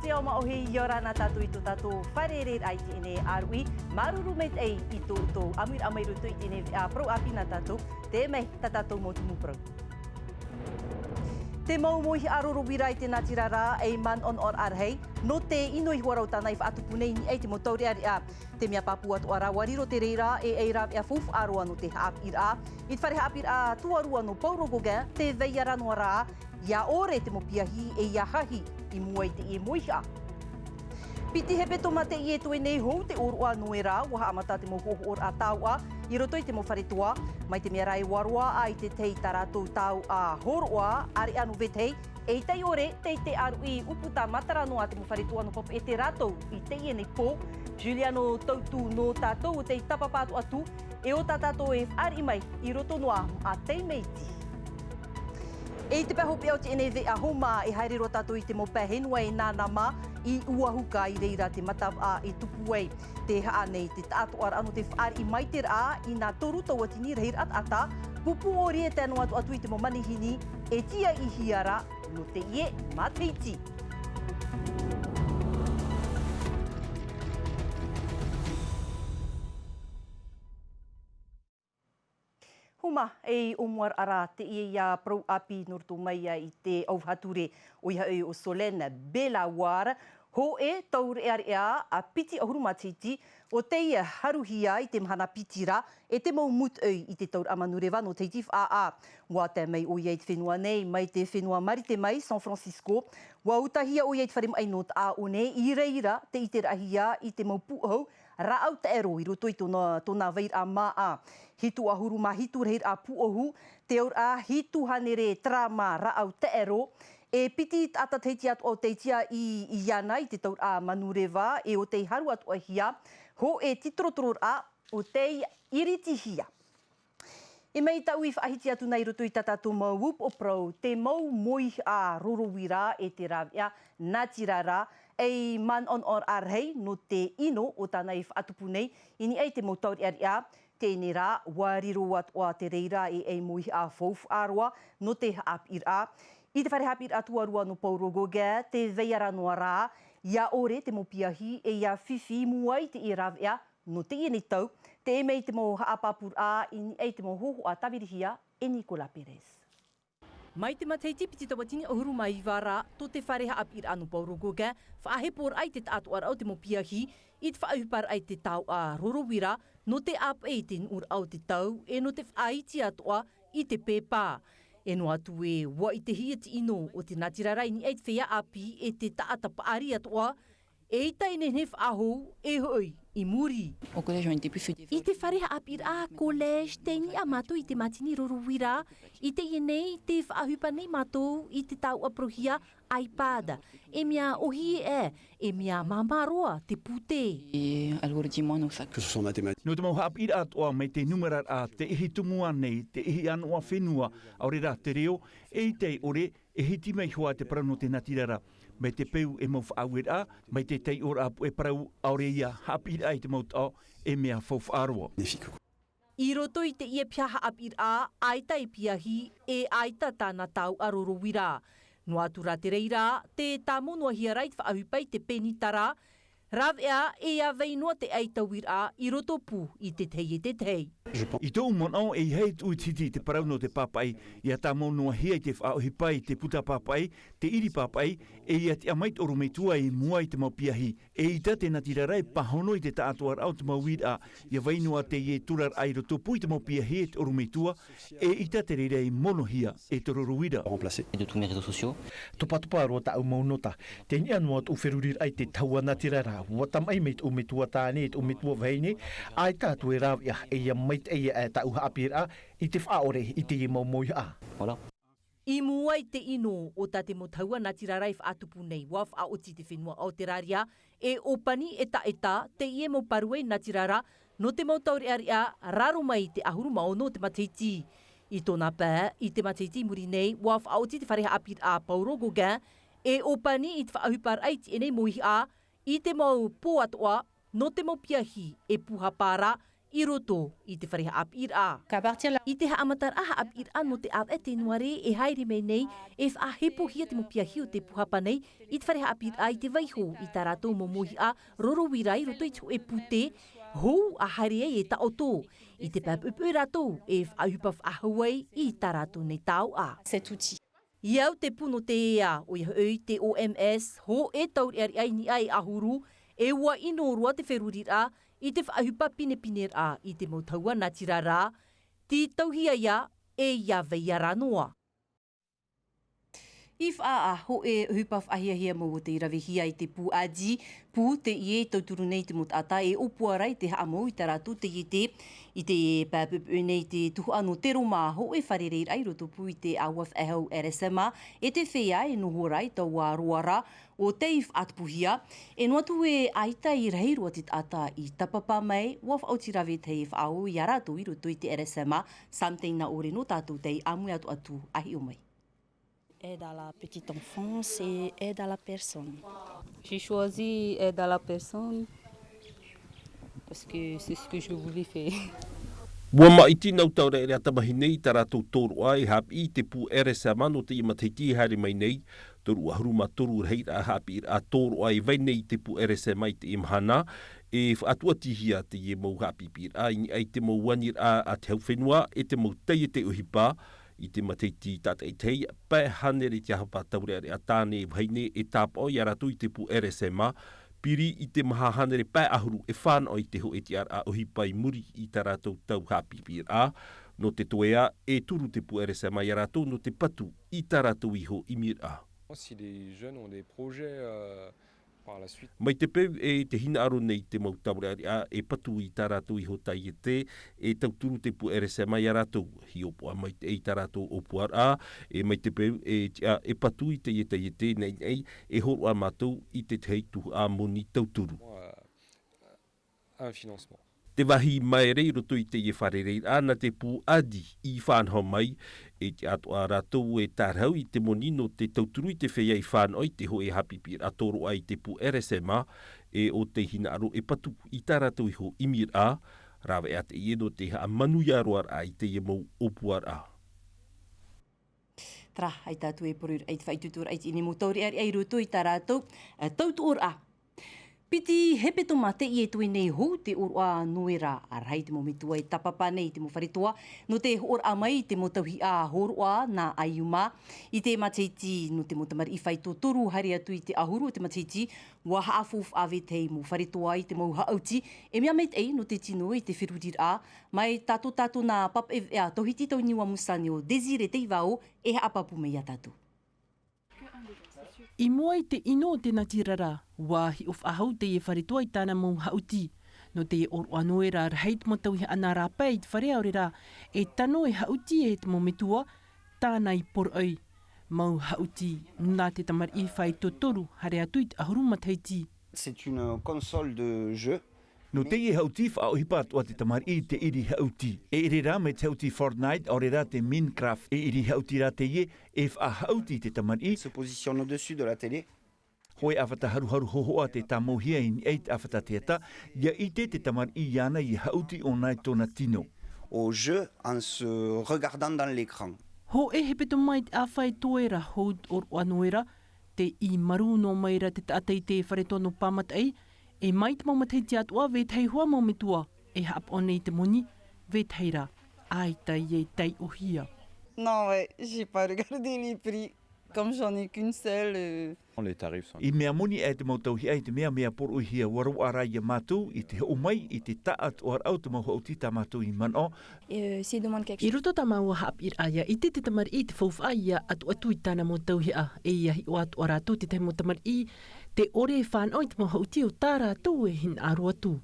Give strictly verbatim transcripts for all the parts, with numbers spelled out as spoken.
Te ao māʻohi, ʻia ora na tātou i tō tātou fārereiraʻa i teie nei ʻāruʻi. Māuruuru maitaʻi i tō, tō ʻāmuiraʻa mai roto i teie nei veʻa parau ʻāpī nā tātou. Tē mai tā tātou mau tumu parau. Te mau mōihaʻa roro uira i te natirara, ei manaʻonaʻoraʻa rahi nō te ʻino iho ā ra o tāna i faʻatupu nei i niʻa i te mau taureʻareʻa. Te mea pāpū atoʻa rā, ʻua riro te reira e ei rāveʻa faufaʻa roa nō te haʻapiʻiraʻa. I te fare haʻapiʻiraʻa tuarua nō Paul Gauguin, tē vai ra noa ra ʻia ʻore te mau piahi e ʻia hahi i mua i teie mōihaʻa. Piti hepetoma teie e toe nei hou te ʻōroʻa Noera, ʻua haʻamata te mau hoʻohoʻoraʻa tauʻa i roto i te mau fare toa, mai te mea rā e ʻua roaʻa i te tahi tā rātou tauʻa hōroʻa, ʻāreʻa nō vetahi, e ʻaita i ʻore, tei te ʻāruʻi ʻūputa matara noa te mau fare toa nō Papeʻete rātou i teie nei pō. Juliano Tautu nō tātou o tei tāpapa atu, e ʻo tā tātou e fāriʻi mai i roto noa a Teimeiti. E i te pae hopeʻa o teie nei veʻa Homa, e haere roa tātou i te mau pae henua e nānā mā, i Uahuka i reira te matavaʻa e tupu ai. Te haʻa nei te taʻatoʻaraʻa nō te fāriʻi maitaʻi raʻa i nā toru tauatini rahiraʻa taʻata, pūpū ʻōrie tae noa atu, atu i te mau manihini e tīaʻihia ra nō teie matahiti. Homa, ei ʻōmuaraʻa rā teie ʻia parau ʻāpī nō roto mai i te ʻauvaha ture, ʻoia hoʻi ʻo Solène Belawar, hōʻē taureʻareʻa piti ʻahuru matahiti, ʻo tei haruhia i te mahana piti ra, e te mau mūtoʻi i te tauraʻa manureva nō Tahiti Faʻaʻā. ʻUa tae mai ʻoia i te fenua nei, mai te fenua Marite mai, San Francisco. ʻUa utahia ʻoia i te fare maʻi nō Taʻaʻone, i reira tē ʻiteraʻahia i te mau pūʻohu rāʻau taʻero i roto i tōna, tōna vairaʻa māʻa. Hitu ʻahuru mā hitu rahiraʻa pūʻohu, te auraʻa hitu hānere tarama rāʻau taʻero. E piti taʻata Tahiti atoʻa o tei tiʻa iāna i te tauraʻa manureva, e ʻo tei haru atoʻahia, hōʻē tītorotororaʻa ʻo tei iritihia. E mai tāʻu i faʻahiti atu nei i roto i tā tātou mau upoʻo parau, te mau mōihaʻa roro uira e te rāveʻa natirara, ei manaʻonaʻoraʻa rahi nō te ʻino o tāna i faʻatupu nei i niʻa i te mau taureʻareʻa. Teie nei rā, ʻua riro atoʻa te reira e ei mōihaʻa faufaʻa roa nō te haʻapiʻiraʻa. I te fare haʻapiʻiraʻa tuarua nō Paul Gauguin, tē vai ra noa ra ʻia ʻore te mau piahi e ʻia fifi i mua i teie rāveʻa nō teie nei tau. Teie mai te mau haʻapāpūraʻa i niʻa i te mau hōhoʻa tāvirihia e Nicolas Perez. Mai te matahiti piti tauatini ʻahuru mā iva ra, tō te fare haʻapiʻiraʻa nō Paul Gauguin, faʻaheporaʻa i te taʻatoʻaraʻa o te mau piahi, i te faʻaʻohiparaʻa i te taoʻa roro uira, nō te ʻāpeʻe i te nuʻuraʻa o te tau, e nō te faʻaiti atoʻa i te pepa. E noa atu ē, ʻua ʻitehia te ʻino o te natirara i niʻa i te feiā ʻāpī e te taʻata paʻari atoʻa, eʻita e nehenehe faʻahou, e hoʻi i muri. Au collège, on était plus sur des... I te fare haʻapiʻiraʻa collège, tei niʻa mātou i te mātini roro uira, i teie nei, tē faʻaʻohipa nei mātou i te taoʻa parauhia iPad. E mea ʻōhie ē, e mea māmā roa te pūtē. Et algorithmiquement, donc ça... Que ce soit en mathématiques. Nō te mau haʻapiʻiraʻa atoʻa mai te numeraraʻa, te ʻihi tumu ānei, te ʻihi ʻānoʻa fenua, ʻaore rā te reo, eʻita e ʻore, e hiti mai hoʻi te parau nō te natirara. Mai te peu e mau faʻaueraʻa, mai te taiʻoraʻa puʻe parau, ʻaore ia haʻapiʻiraʻa i te mau taʻo, e mea faufaʻa roa. Magnifique. I roto i teie piha haʻapiʻiraʻa, ʻaita e piahi, e ʻaita tāna taoʻa roro uira. Noa atu rā te reira, tē tāmau noa hia ra i te faʻaʻohipa i te pēni tara, rāveʻa e ʻia vai noa te ʻaitauiraʻa i roto pū i te tahi e te tahi. I tōʻu manaʻo, ʻeiaha e tuʻu i te hiti i te parau nō te pāpaʻi, ʻia tāmau noa hia i te faʻaʻohipa i te puta pāpaʻi, te ʻiri pāpaʻi, e ʻia tiʻa mai te ʻorometua i mua i te mau piahi. Eʻita te natirara e pāhono i te taʻatoʻaraʻa o te mau uiraʻa, ʻia vai noa teie turaraʻa i roto pū i te mau piahi e te ʻorometua, eʻita te reira e monohia e te roro uira. Remplacé. Et de tous mes réseaux sociaux. Topatopa roa tāʻu mau nota. Tei niʻa noa tōʻu feruriraʻa i te tahua natirara, ʻua tamaʻi mai tōʻu metua tāne, tōʻu metua vahine, ʻaita atu e rāveʻa, e ʻia maitaʻi aʻe tāʻu haʻapiʻiraʻa i te faʻaʻore i teie mau mōihaʻa. Voilà. I mua i te ʻino o tā te mau tahua natirara i faʻatupu nei, ʻua faʻaoti te fenua Aoteraria e ʻōpani ʻetaʻeta teie mau parau natirara nō te mau taureʻareʻa raro mai i te ʻahuru mā ono o te matahiti. I tōna pae, i te matahiti i muri nei, ʻua faʻaoti te fare haʻapiʻiraʻa Paul Gauguin e ʻōpani i te faʻaʻohiparaʻa i teie nei mōihaʻa i te mau pō atoʻa, nō te mau piahi e pūhapa ra, I roto i te fare haʻapiʻiraʻa. I te haʻamataraʻa haʻapiʻiraʻa nō te ʻāvaʻe tenuare e haere mai nei, e faʻahepohia te mau piahi o te pū hapa nei i te fare haʻapiʻiraʻa i te vaiho i tā rātou mau mōhiʻa roro uira i roto i te hōʻē pūtē hou a haere ai e taʻoto i te pae puʻepuʻe rātou e faʻaʻohipa faʻahou ai i tā rātou nei taoʻa. I au te pū nō te ea, ʻoia hoʻi te O M S, hōʻē taureʻareʻa i niʻa e ʻahuru, e ua ʻino roa te feruriraʻa i te faʻaʻohipa pinepineraʻa i te mau tahua natirara, tītauhia ia e ia vai ra noa. I faʻaʻā hōʻē ʻohipa faʻahiahia mau o tei ravehia i te pū ʻādi, pū teie e tauturu nei te mau taʻata e ʻōpua ra i te haʻamau i tā rātou taiete. I te pae puʻepuʻe nei te tuhaʻa nō Teroma, hōʻē fārereiraʻa i roto pū i te ʻāua faʻehau R S M A, e te feiā e noho ra i taua roaraʻa o tei faʻatupuhia. E noa atu e ʻaita i rahi roa te taʻata i tāpapa mai, ʻua faʻaoti rave te faʻaō ia rātou i roto i te R S M A, Sam Teina ʻore nō tātou tei ʻāmui atoʻa atu a hiʻo mai. Aide à la petite enfance et aide à la personne. J'ai choisi aide à la personne parce que c'est ce que je voulais faire. Ua maʻiti nau taureʻareʻa tamāhine i tā rātou tōroʻa e haʻapiʻi i te pū R S M A nō teie matahiti e haere mai nei, toru ʻahuru mā toru rahiraʻa haʻapiʻiraʻa tōroʻa e vai nei i te pū R S M A i teie mahana, e faʻatuatihia teie mau haʻapiʻiraʻa i niʻa i te mau aniraʻa a te hau fenua e te mau taiete ʻohipa, i te matahiti tātaʻitahi, pae hānere te ʻahapa taureʻareʻa tāne e vahine e tāpaʻo ia rātou i te pū R S M A, piri i te maha hānere pae ʻahuru e fānaʻo i te hōʻē tiʻaraʻa ʻohipa i muri i tā rātou tau haʻapiʻiraʻa. Nō te toeʻa, e turu te pū R S M A ia rātou nō te patu i tā rātou iho ʻimiraʻa. Si les jeunes ont des projets, euh, par la suite. Mai te peu e te hinaʻaro nei te mau taureʻareʻa e patu i tā rātou iho taiete, e tauturu te pū R S M A ia rātou, hiʻopoʻa maitaʻi i tā rātou ʻōpuaraʻa, e mai te peu e tiʻa e patu i teie taiete, naʻinaʻi e hōroʻa mātou i te tahi tuhaʻa moni tauturu. Euh, un financement. Te vāhi maere i roto i teie fārereiraʻa nā te pū ʻādi i faʻanaho mai, e tiʻa atoʻa rātou e tārahu i te moni nō te tauturu i te feiā i fānaʻo i te hōʻē haʻapiʻiraʻa tōroʻa i te pū R S M A, e ʻo tei hinaʻaro e patu i tā rātou iho ʻimiraʻa, rāveʻa teie nō te haʻamanuia roaraʻa i teie mau ʻōpuaraʻa. Terā, ʻaita atu e poroʻi i te faʻaitoitoraʻa i teie mau taureʻareʻa i roto i tā rātou, ā, tautoʻoraʻa. Piti hepetoma teie e toe nei hou te ʻōroʻa Noera, ā, rahi te mau metua e tāpapa nei i te mau fare toa, nō te hoʻoraʻa mai i te mau tauihaʻa hōroʻa nā ʻAiuma. I te matahiti nō te mau tamariʻi faito toru haere atu i te ʻahuru o te matahiti, ʻua haʻafaufaʻa vetahi mau fare toa i te mau haʻuti, e mea maitaʻi nō te tino i te feruriraʻa, mai tā tō tātou nā Papaʻi Veʻa Tauhiti Tauniua Musaneo Désiré Teivao e haʻapāpū mai ia tātou. I mua i te ʻino o te natirara, ʻua hiʻo faʻahou teie fare toa i tāna mau haʻuti. Nō teie ʻōroʻa Noera rahi te mau tauihaʻa nā rāpae i te fare ʻaore rā, e tano e haʻuti e te mau metua, tāna i poroʻi. Mau haʻuti, nā te tamariʻi faito toru, haere atu i te ʻahuru matahiti. C'est une console de jeu. Nō teie haʻuti faʻaʻohipa atoʻa te tamariʻi i te ʻiri haʻuti. E ʻere rā mai te haʻuti Fortnite, ʻaore rā te Minecraft. E ʻiri haʻuti rā teie, e faʻahaʻuti te tamariʻi. Se positionne au-dessus de la télé. Hōʻē ʻāfata haruharu hōhoʻa tē tāmauhia i niʻa i te ʻāfata teata, ʻia ʻite te tamariʻi iāna i haʻuti ʻōna i tōna tino. Au jeu en se regardant dans l'écran. Hōʻē hepetoma i te ʻāfa e toe ra hou ʻōroʻa Noera, tei marū noa mai ra te taʻata i te fare toa nō Pāmataʻi, e mai te mau matahiti atoʻa vetahi hoʻi mau metua, e haʻapaʻo nei te moni, vetahi rā, ʻaita ia i taiʻohia. Non, ouais, j'ai pas regardé les prix. Comme j'en ai qu'une seule, euh. Les tarifs sont. I mea moni e te mau tauihaʻa i te mea, mea poroʻihia ʻua roaʻa rā ia mātou i te hoʻo mai i te taʻatoʻaraʻa o te mau haʻuti tā mātou i manaʻo. Et, euh, s'il demande quelque chose. I roto tā māua haʻapiʻiraʻa ʻia ʻite te tamariʻi i te faufaʻa ʻia ʻatuʻatu i tāna mau tauihaʻa, e ʻia hiʻo atoʻa rātou te tahi mau tamariʻi, tē ʻore e fānaʻo i te mau haʻuti o tā rātou e hinaʻaro atu.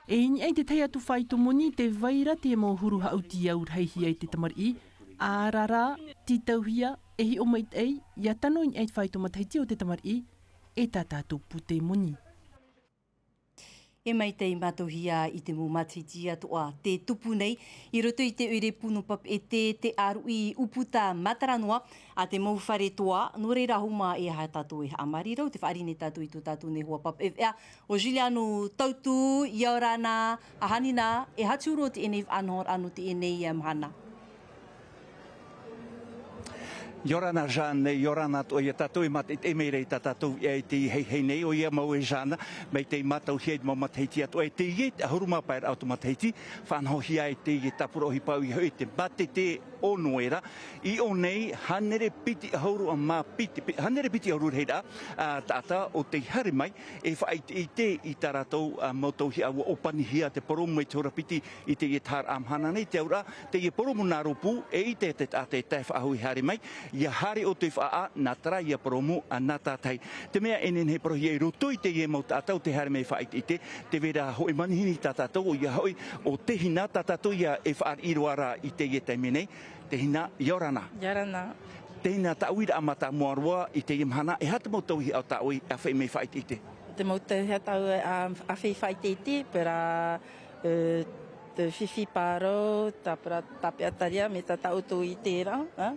E i niʻa i te tahi atu faito moni, tē vai ra te mau huru haʻuti ʻia aurahihia e te tamariʻi, ʻaore rā, tītauhia, e hiʻo maitaʻi, ʻia tano i niʻa i te faito matahiti o te tamariʻi, e tā tātou pūtē moni. E maitaʻi mātauhia i te mau matahiti atoʻa te tupu nei, i roto i te ʻoire pū nō Papeʻete, te ʻāruʻi ʻūputa matara noa a te mau fare toa, nō reira hoʻi mā e aha tātou e haʻamāuruuru, te faʻaʻite nei tātou i tō tātou nei hoa Papeʻete, ʻo Juliano Tautu, ʻia ora na, ʻahani na, e aha te huru o teie faʻanahoraʻa nō teie mahana. ʻIa ora na Jeanne, ʻia ora na atoʻa ia tātou e mātaʻitaʻi mai ra i tā tātou ʻāiʻa i teie hau nei, ʻoia mau e Jeanne, mai te mātauhia i te mau matahiti atoʻa, e teie te ʻahuru mā pae raʻa o te matahiti, faʻanahohia e teie tāpura ʻohipa ʻoia hoʻi te mātete o Noera. I ʻō nei, hānere piti ʻahuru mā piti, pi-, hānere piti ʻahuru rahi ra, ā, taʻata ʻo tei haere mai, e faʻaʻiteʻite i tā rātou, ā, mau tauihaʻa ʻua ʻōpanihia te porōmu mai te hora piti i teie taharaʻa mahana nei, te auraʻa, teie porōmu nā rōpū, eʻita te taʻata e tae faʻahou e haere mai, ʻia haere ʻoutou i faʻaʻā, nā terā ia porōmu, ā, nā tātahi. Te mea e nehenehe e parauhia i roto i teie mau taʻata ʻo tei haere mai e faʻaʻiteʻite, tē vai ra hōʻē manihini tā tātou, ʻoia hoʻi, ʻo Tehina, tā tātou ia e fāriʻi roa ra i teie taime nei, Tehina, ʻia ora na. ʻIa ora na. Tehina, tā ʻoe uiraʻa mātāmua roa i teie mahana, e aha te mau tauihaʻa tā ʻoe e ʻāfaʻi mai e faʻaʻiteʻite? Te mau tauihaʻa tāʻu e ʻā-, ʻāfaʻi e faʻaʻiteʻite, terā, e, te fifi pārau, tāpura, tāpeʻa taria, mai tā tāʻu ʻoutou i terā, ā?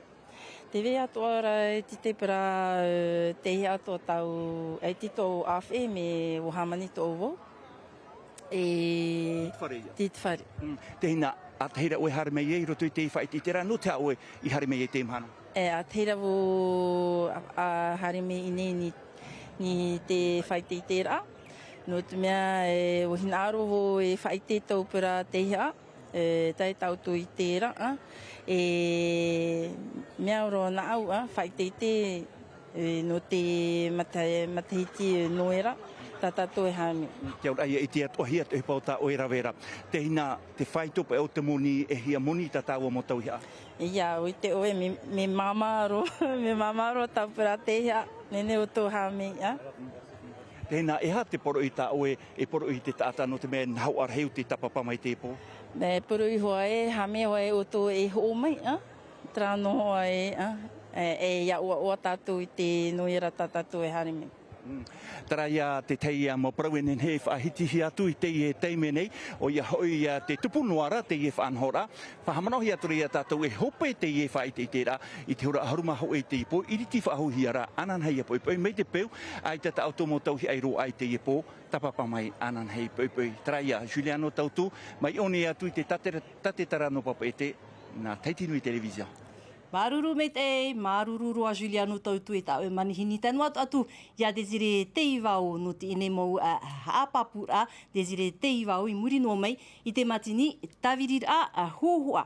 Tē vai atoʻa ra e tītau, terā, e, tē vai atoʻa tāʻu, e tītau ʻāfaʻi, mai ʻua hāmani tōʻu vau. E, te fare ia. Te fare. Mm. Tehina, ʻātahi ra ʻoe e haere mai ai i roto i te faʻaʻiteʻiteraʻa, nō te aha ʻoe i haere mai ai i teie mahana? E, ʻātahi ra vau a, a haere mai i ʻō nei, nō, nō te faʻaʻiteʻiteraʻa. Nō te mea, e, ʻua hinaʻaro vau e faʻaʻite i tōʻu terā tauihaʻa, e, tae tā ʻoutou i terā, ā. E, mea roa nāʻu, ā, faʻaʻiteʻite, e, nō te mata-, matahiti, e, Noera, tā tātou e haere mai. Te auraʻa ia ʻite atoʻahia te ʻohipa o tā ʻoe e rave ra. Tehina, tē faʻaitoito paʻi ʻoe i te moni, e hia moni tā tāua mau tauihaʻa? ʻIa, ʻua ʻite ʻoe, mea, mea māmā roa, mea māmā roa tāʻu terā tauihaʻa, nehenehe ʻoutou e haere mai, ā? Tehina, e aha te poroʻi tā ʻoe e poroʻi i te taʻata nō te mea e nahoʻa rahi ʻoutou e tāpapa mai i teie pō? E poroʻi hoʻi, e haere mai hoʻi ʻoutou e hoʻo mai, ā? Terā noa hoʻi, ā? E, e ʻia ʻoaʻoa tātou i te Noera tā tātou e haere mai. Mm. Terā ia te tahi ia mau parau e nehenehe e faʻahitihia atu i teie taime nei, ʻoia hoʻi ia te tupu noa ra teie faʻanahoraʻa. Faʻahaʻamanaʻohia atu ra ia tātou e hope teie faʻaʻiteʻiteraʻa i te hora ʻahuru mā hōʻē i teie pō, ʻiriti faʻahouhia ra ananahi ia poʻipoʻi mai te peu, ʻaita tā ʻoutou mau tauihaʻa i roaʻa i teie pō, tāpapa mai ananahi poʻipoʻi. Terā ia, Juliano Tautu, mai ʻō nei atu i te tātere-, tātetara nō Papeʻete, nā Tahiti Nui Television. Māuruuru maitaʻi, māuruuru roa Juliano Tautu e tā ʻoe manihini. Tae noa atu, atu ia Désiré Teivao nō teie mau, ā, haʻapāpūraʻa, Désiré Teivao i muri noa mai i te mātini tāviriraʻa, ā, hōhoʻa.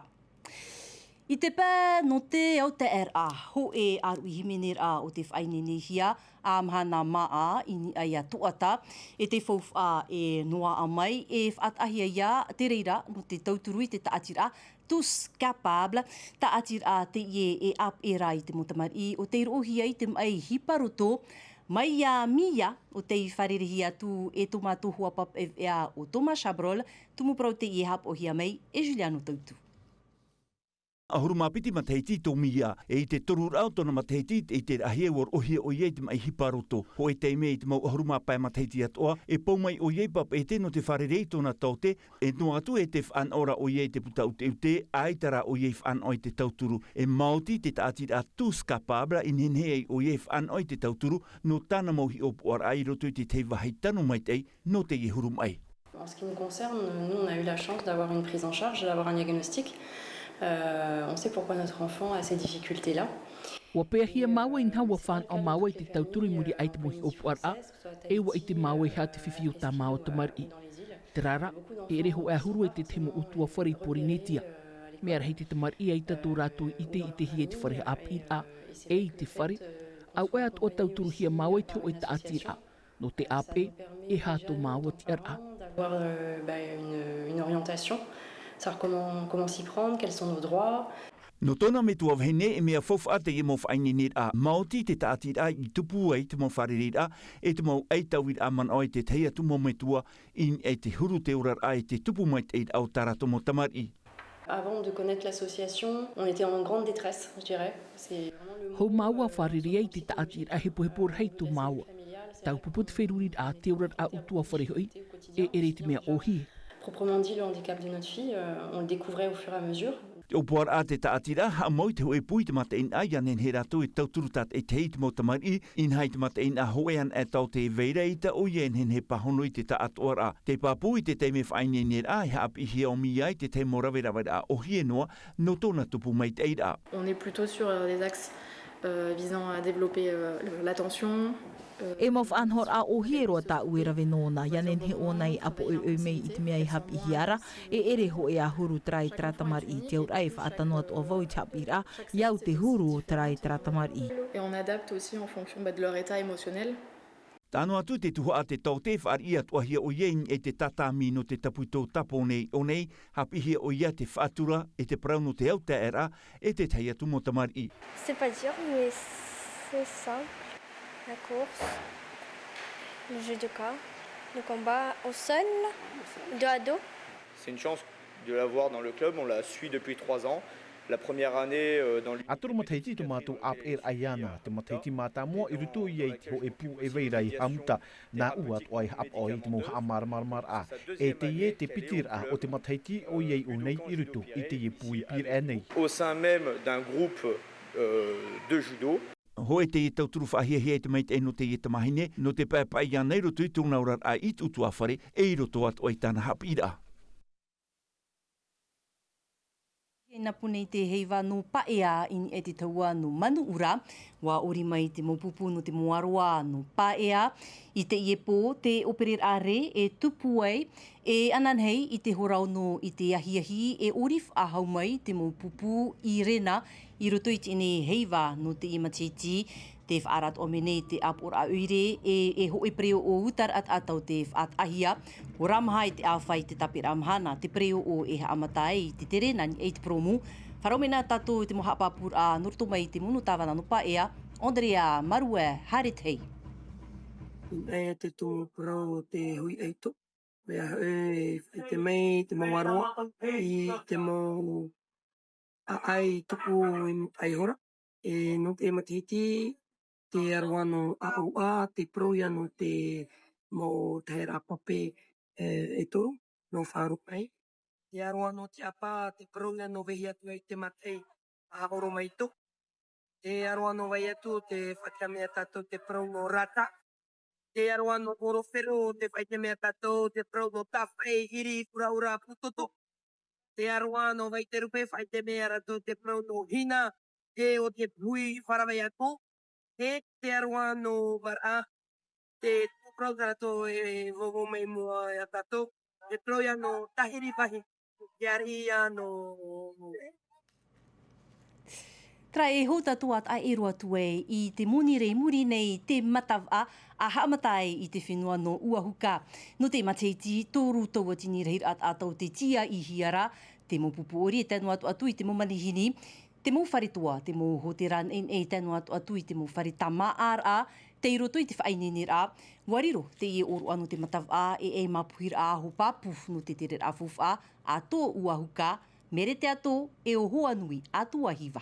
I te pae nō te autaeaʻeraʻa, hōʻē ʻāruʻi hīmeneraʻa ʻo tē faʻaineinehia, ā mahana māʻa i niʻa iā Toʻata, e te faufaʻa e noaʻa mai, e faʻataʻahia ia te reira nō te tauturu i te taʻatiraʻa Tous Capables, taʻatiraʻa teie e ʻāpeʻe ra i te mau tamariʻi ʻo tei roʻohia i te maʻi hipa roto, mai iā Mia ʻo tei fārereihia atu e tō mātou hoa papaʻeveʻa ʻo Thomas Chabrol, tumu parau teie e haʻapaʻohia mai e Juliano Tautu. ʻAhuru mā piti matahiti tō Mia, e i te toruraʻa o tōna matahiti, i te, i te rahi ʻua roʻohia ʻoia i te maʻi hipa roto. Hōʻē taime i te mau ʻahuru mā pae matahiti atoʻa, e pau mai ʻoia i Papeʻete nō te fārerei i tōna taote, e noa atu e te faʻanahoraʻa ʻoia i te puta ʻuteʻute, ʻaita rā ʻoia i faʻanaho i te tauturu. E maoti te taʻatiraʻa Tous Capables, i nehenehe ai ʻoia e faʻanaho i te tauturu, nō tāna mau hiʻopoʻaraʻa i roto i te tahi vāhi tano maitaʻi, nō teie huru maʻi. En ce qui nous concerne, nous, on a eu la chance d'avoir une prise en charge, d'avoir un diagnostic. Euh, on sait pourquoi notre enfant a ces difficultés-là. ʻUa peʻahia māua i nā ʻua fānaʻo māua i te tauturu i muri aʻe i te mau hiʻopoʻaraʻa, e ʻua ʻite māua e aha te fifi o tā māua tamariʻi. Terā rā, e ʻere hōʻē ʻahuru e te tahi mau ʻutuāfare i Pōrīnetia. Mea rahi te tamariʻi ʻaita tō rātou i ʻite, ʻitehia i te fare haʻapiʻiraʻa, e i te fare, auē atoʻa tauturuhia māua i te hōʻē taʻatiraʻa. Nō te ʻāpeʻe, e aha tō māua tiʻaraʻa. D'avoir, euh, bah, une, une orientation, savoir comment, comment s'y prendre, quels sont nos droits. Nō tōna metua vahine, e mea faufaʻa teie mau faʻaineineraʻa. Maoti te taʻatiraʻa i tupu ai te mau fārereiraʻa, e te mau ʻaitauiraʻa manaʻo i te tahi atu mau metua, i niʻa i te huru te oraraʻa, i te tupu maitaʻiraʻa o tā rātou mau tamariʻi. Avant de connaître l'association, on était en grande détresse, je dirais. C'est vraiment le... Hou māua fārerei ai i te taʻatiraʻa, hepohepo rahi tō māua. Taupupu te feruriraʻa, te oraraʻa ʻutuāfare hoʻi, e ʻere i te mea ʻōhie. Proprement dit, le handicap de notre fille, euh, on le découvrait au fur et à mesure. Te ʻōpuaraʻa, te tāʻatiraʻa, haʻamau i te hōʻē pū i te mataʻeinaʻa, ʻia nehenehe rātou e tauturu tātaʻitahi i te mau tamariʻi, inaha i te mataʻeinaʻa hōʻē anaʻe taote e vai ra, ʻeita ʻoia e nehenehe e pāhono i te taʻatoʻaraʻa. Te pāpū i te taime faʻaineineraʻa, e haʻapiʻihia ʻōmai i te tahi mau raveraveraʻa ʻōhie noa nō tōna tupu maitaʻiraʻa. On est plutôt sur, euh, des axes, euh, visant à développer, euh, le, l'attention, euh, E mau faʻanahoraʻa ʻōhie roa tāʻu e rave nōna, ʻia nehenehe ʻōna e ʻapoʻoiʻoi mai i te mea e haʻapiʻihia ra, e ʻere hōʻē ā huru terā e terā tamariʻi. Te auraʻa e faʻatano atoʻa vau i te haʻapiʻiraʻa, ʻia au te huru o terā e terā tamariʻi. Et on adapte aussi en fonction, bah, de leur état émotionnel. Tae noa atu te tuhaʻa te taote, e fāriʻi atoʻahia ʻoia i niʻa i te tātāmī nō te tāpū i tō tāpō nei. ʻO nei, haʻapiʻihia ʻoia te faʻatura, e te parau nō te autaeaʻeraʻa, e te tahi atu mau tamariʻi. C'est pas dur, mais c'est simple. La course, le judoka, le combat au sol, dos à dos. C'est une chance de l'avoir dans le club, on la suit depuis trois ans. La première année, euh, dans le... ʻA toru matahiti tō mātou ʻāpeʻeraʻa iāna, te matahiti mātāmua i roto ia i te hōʻē pū e vai ra i Haʻamuta. Nāʻu atoʻa e haʻapaʻo i te mau haʻamāramaramaraʻa. E teie te piti raʻa o te matahiti ʻoia i ʻō nei i roto i teie pū i Pīraʻe nei. Au sein même d'un groupe, euh, de judo. Hōʻē teie tauturu faʻahiahia i te maitaʻi nō teie tamāhine, nō te paepae iāna i roto i tōna oraraʻa i te ʻutuāfare, e i roto atoʻa i tāna haʻapiʻiraʻa. Hei napu nei te heiva nō Paea i niʻa i te taua nō Manuʻura. ʻUa ʻori mai te mau pupu nō te moaroa nō Paea. I teie pō, te ʻōpereraʻa rē e tupu ai, e ananahi i te hora ono i te ahiahi, e ʻori faʻahou mai te mau pupu i Rena i roto i teie nei heiva nō teie matahiti. Te faʻaara atoʻa mai nei te ʻāpoʻoraʻa ʻoire, e, e hōʻē pereoʻo uta raʻa taʻata o te faʻataʻahia. ʻO Ramaha i te ʻāfa i te tāpeʻaraʻa mahana, te pereoʻo e haʻamata ai i te tere nā niʻa i te purōmu. Faʻaroʻo mai na tātou i te mau haʻapāpūraʻa nō roto mai i te mono tāvana nō Paea, Andrea Marue, haere tahi. Inaha te tumu parau o te hui ʻaito. Mea hoʻi, e faʻaʻite mai te mau aroa i te mau ʻaʻai tupu i matai hora. E nō te matahiti, te aroano ʻāʻau, te parau ia nō te mau taheraʻa pape, e, e toru, nō Faʻaroʻo mai. Te aroano tiʻapa, te parau ia nō vaiiho atu ai te matai, a horo mai tō. Te aroano vai atu, te faʻaʻite mai ia tātou te parau nō rata. Te aroano ʻōrofero, te faʻaʻite mai ia tātou te parau nō tāfaʻi, ʻiri, ʻuraʻura, pūtoto. Te aroano vai te rupe, faʻaʻite mai ia rātou te parau nō hina, e ʻo te hui faʻaravai atu. E te aroano varaʻa, te parau tā rātou e vauvau mai mua ia tātou, te parau ia nō tahiri vāhi, te ariʻi ia nō. Terā e hou tātou a taʻa e roa atu ai i te monirē i muri nei te matavaʻa a haʻamata ai i te fenua nō Uahuka. Nō te matahiti, toru tauatini rahiraʻa taʻata o te tiaʻihia ra, te mau pupu ʻori e tae noa atu atu i te mau manihini, te mau fare toa, te mau hōtēra naʻinaʻi e tae noa atu atu i te mau fare tāmāʻaraʻa, tei roto i te faʻaineineraʻa. ʻUa riro teie ʻōroʻa nō te matavaʻa e ei māpuhiraʻa aho pāpū nō te tereraʻa faufaʻa a tō Uahuka, Merete Ato, e ʻo Hoanui Atuahiva.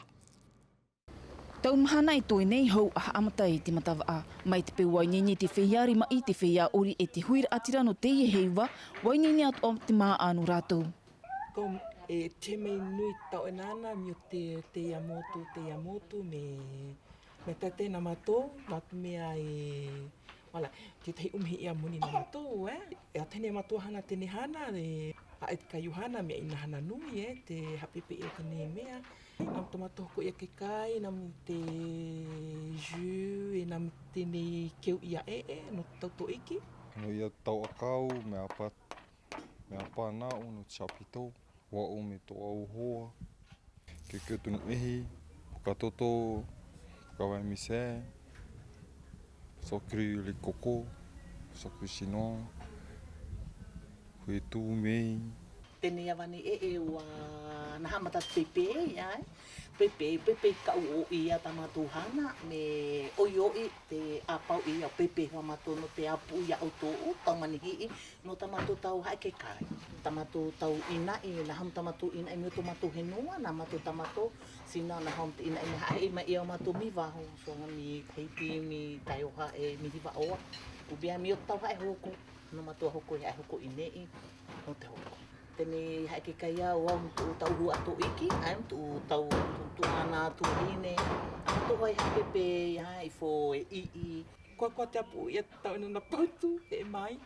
Tau mahana e toe nei hou a haʻamata i te matavaʻa. Mai te peu ʻua ineine te feiā rimaʻi, te feiā ʻori e te huiraʻatira nō teie heiva, ʻua ineine atoʻa te māʻa nō rātou. Ko e te mea nui tau e nāna, mea te, te ia motu, te ia motu, me, me tate nā mātou, nā te mea e, voilà, tētahi ʻumihi ia moni nā mātou, e. E a tēnei mātou hana, tēnei hana, e, a e te kaiu hana, mea ina hana nui, e, te haʻapeʻepeʻe o tēnei mea. Nā tō mātou hoko ia ke kai, nā te jus, e nā tēnei keu ia ʻeʻe, nō te tautoʻiki. Nō ia tau ʻakau, mea pā, mea pā nāʻu nō te chapiteau, ʻo aʻu me tō ʻau hoa. Ke keu tonu ʻehi, puka toto, puka vermicelle, socru le coco, socru chinois, hui tū mei. Tēnei ava nei ʻeʻe ʻua nā haʻamata te pepe, ia, e? Pepe, pepe kaʻu ʻoʻi ia tā mātou hana, me ʻoiʻoi te ʻāpau ia pepe hua mātou nō te ʻāpuʻu ia ʻoutou, tau manihiʻi, nō tā mātou tau haʻekekai. Tā mātou tau ʻīnaʻi, nā hamu tā mātou ʻīnaʻi, mea tō mātou henua, nā mātou tā mātou, sina, nā hamu te ʻīnaʻi, mea haʻeʻi mai ia ō mātou mi vāho, so mi Tahiti, mi Taioha, e mi Hivaʻoa. Ua mea mio tau haʻe hoko, nō mātou hoko i haʻe hoko i nei, nō te hoko. Tēnei haʻe ke kai au, au tō tau hua tō iki, ai tō tau tū ana tū hine, a tō hai haʻe pepe, ia i fō e i i. Kua kua te apu ia tau ina na pautu, e mai,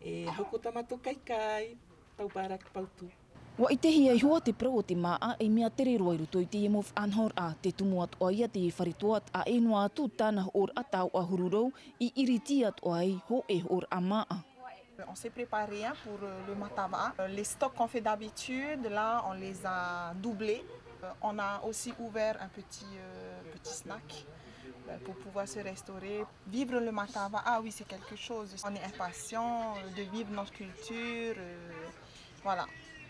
e hoko tā mātou kaikai, tau pāraki pautu. Ua ʻitehia iho ā te parau o te māʻa, ei mea tere roa i roto i teie mau faʻanahoraʻa, te tumu atoʻa ia te fare toa, ʻe noa atu tāna hoʻoraʻa tau ʻahuru rau, i ʻiriti atoʻa ai hōʻē hoʻoraʻa māʻa. On s'est préparé, hein, pour, euh, le matavaʻa. Euh, les stocks qu'on fait d'habitude, là, on les a doublés. Euh, on a aussi ouvert un petit, euh, petit snack, euh, pour pouvoir se restaurer. Vivre le matavaʻa, ah oui, c'est quelque chose. On est impatient, euh, de vivre notre culture, euh, voilà.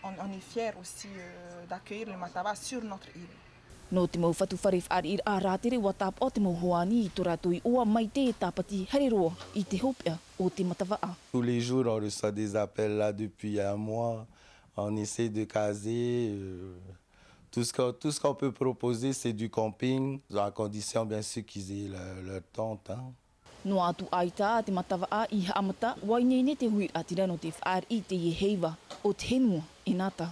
On, on est fiers aussi, euh, d'accueillir le matavaʻa sur notre île. Nō te mau fatu fare faʻariʻiraʻa rātere, ua tāpaʻo te mau hoani i tō rātou iʻoa mai te tāpati haere roa i te hopeʻa o te matavaʻa. Tous les jours, on reçoit des appels là depuis un mois. On essaie de caser, euh, tout ce qu'on, tout ce qu'on peut proposer, c'est du camping, à condition bien sûr qu'ils aient leur, leur tente, hein. Noa atu ʻaita te matavaʻa i haʻamata, ua ineine te huiraʻatira nō te faʻariʻi i teie heiva o te henua e nā tā.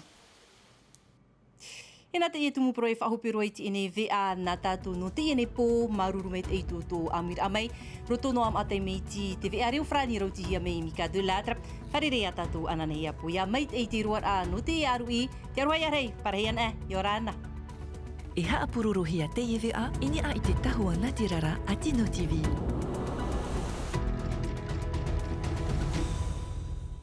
E nā teie tumu parau e faʻahope roa i teie nei veʻa nā tātou nō teie nei pō, māuruuru maitaʻi i tō tō ʻāmuiraʻa mai, roto noa maʻa taime iti te veʻa reo farāni rautihia mai i Mika de Lattre, fārerei ā tātou ananahi ā pō ia maitaʻi te roaraʻa nō teie ʻāruʻi, te aroha ia rahi, parahi ana, ʻia ora na. E haʻapurorohia teie veʻa i niʻa i te tahua nātirara a Tino TV.